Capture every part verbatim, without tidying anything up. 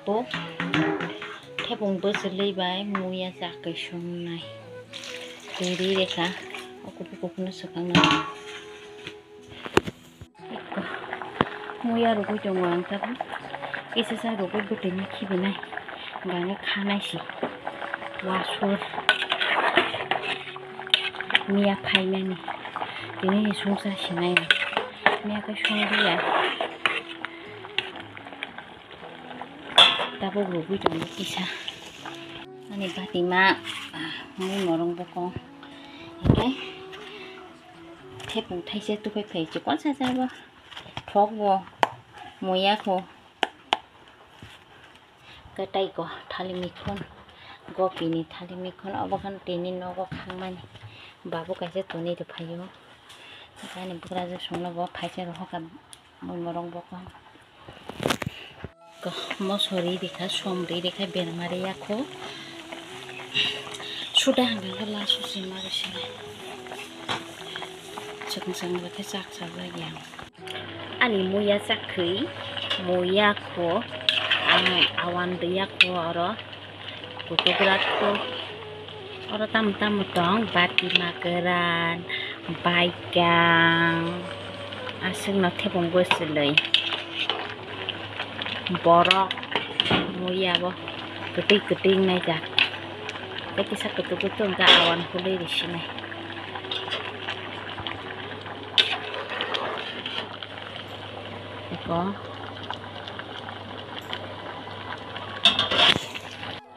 Ko thepung bwswlwi bai muya chakwi songnai. Twi ri rekha, o kuphur kuphurno swkang nai. Muya rwgwi tongo ang tabuk. Kisa sa rwgwi bwtwi ni khibinai. Bangwi khanai si. Wasur. Miya phaimani. Tini ni sungsa sinai. Miya khe songriya. Tabuk rwgwi tongo kisa. Ani batima, ah, mui morong bokong. Hingke thepung thaisa tuphai phai chikon sa jabo. Thok bo, muya kho. Kwtai ko thali mikhun. Gopi ni thali mikhun. Obo khan tini nogo khangmani. Babu kaisa tuni rw phaio. Ani bwkrajwk songno bo phaisa rohor ka. Mui morong bokong. Ko, mosori rikha, som ri rikha, berma ri yakho. Suda hangkhe la susi mari sinai. Chwng chwng rikhe chak chak lagi ang. Ani muya chak khwi, muya kho, ang awan ri yakho oro. Kutuk rat ko. Oro tamo tamo tong, bati makeran, baikang, aswk no thepung bwswlwi, borok, muya bo kwtwi kwtwi wngnai jak, tei kisa kutuk kutuk wngkha awan hului risinai. Eko.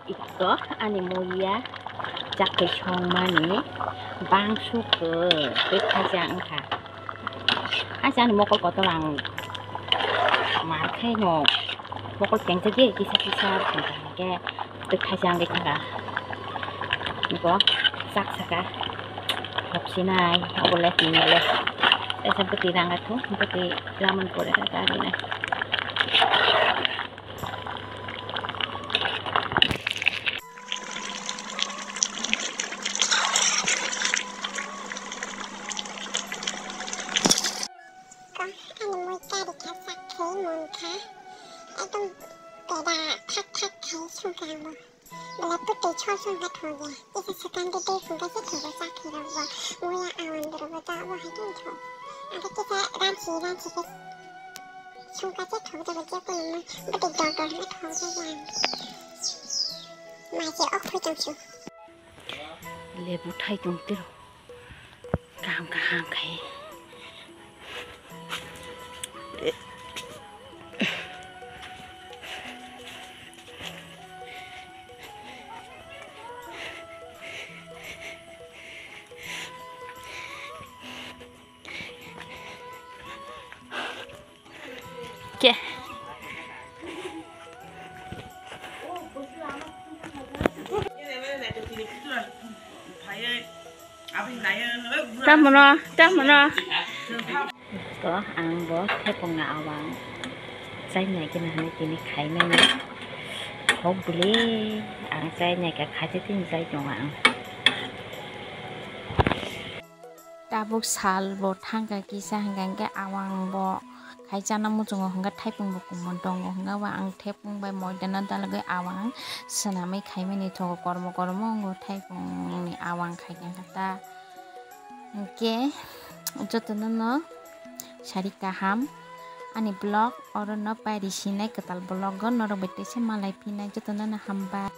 Iko ani muya chakwi songmani bangsu khe bwkhaijak wngkha. Aisa ani mokol kotor ang mar khe no mokol kengjakya kisa kisa hingkha hingkhe bwkhaijak wngwi thangkha. Iko chak saka hopsinai obo le tini le. Kaisa bwtwi rang athu bwtwi lamani pore khe karinai. Ani moi kari kha sak khe mon kha. Ekdom peda thak thak khai sung kha mo. Bela putui chol sung kha thong ya. Kisa swkang de de sung kha se thong kha sak khe rok bo. Moi ya awan de rok bo ta bo hai khe thong. Ake kisa ran si ran si khe sung kha se thong de bo je ko mo. Butui dor dor ma thong kha ya. Ma je ok phui tong su. Lebu thai tong tiro. Kaham kaham khai. Ke. Tamono, tamono. To ang bo thepungna awang chainai khe nahani tini khaimani. Hok bwle ang chainai khe khaite tini chai tongo ang. Tabuk sal bo thangkha kisa hingkha hingke awang bo khai chana muchungo hingke thaipung bo kumon tongo hingke bo ang thaipung bai moidano dalgoi awang swnamwi khaimani thogo kormo kormo wngkha thaipung ni awang khai khe ta hingke jotono no sari kaham ani vlog oro no pairi sinai kwtal vlog o norok bai teisa malai phinai jotono no hambai.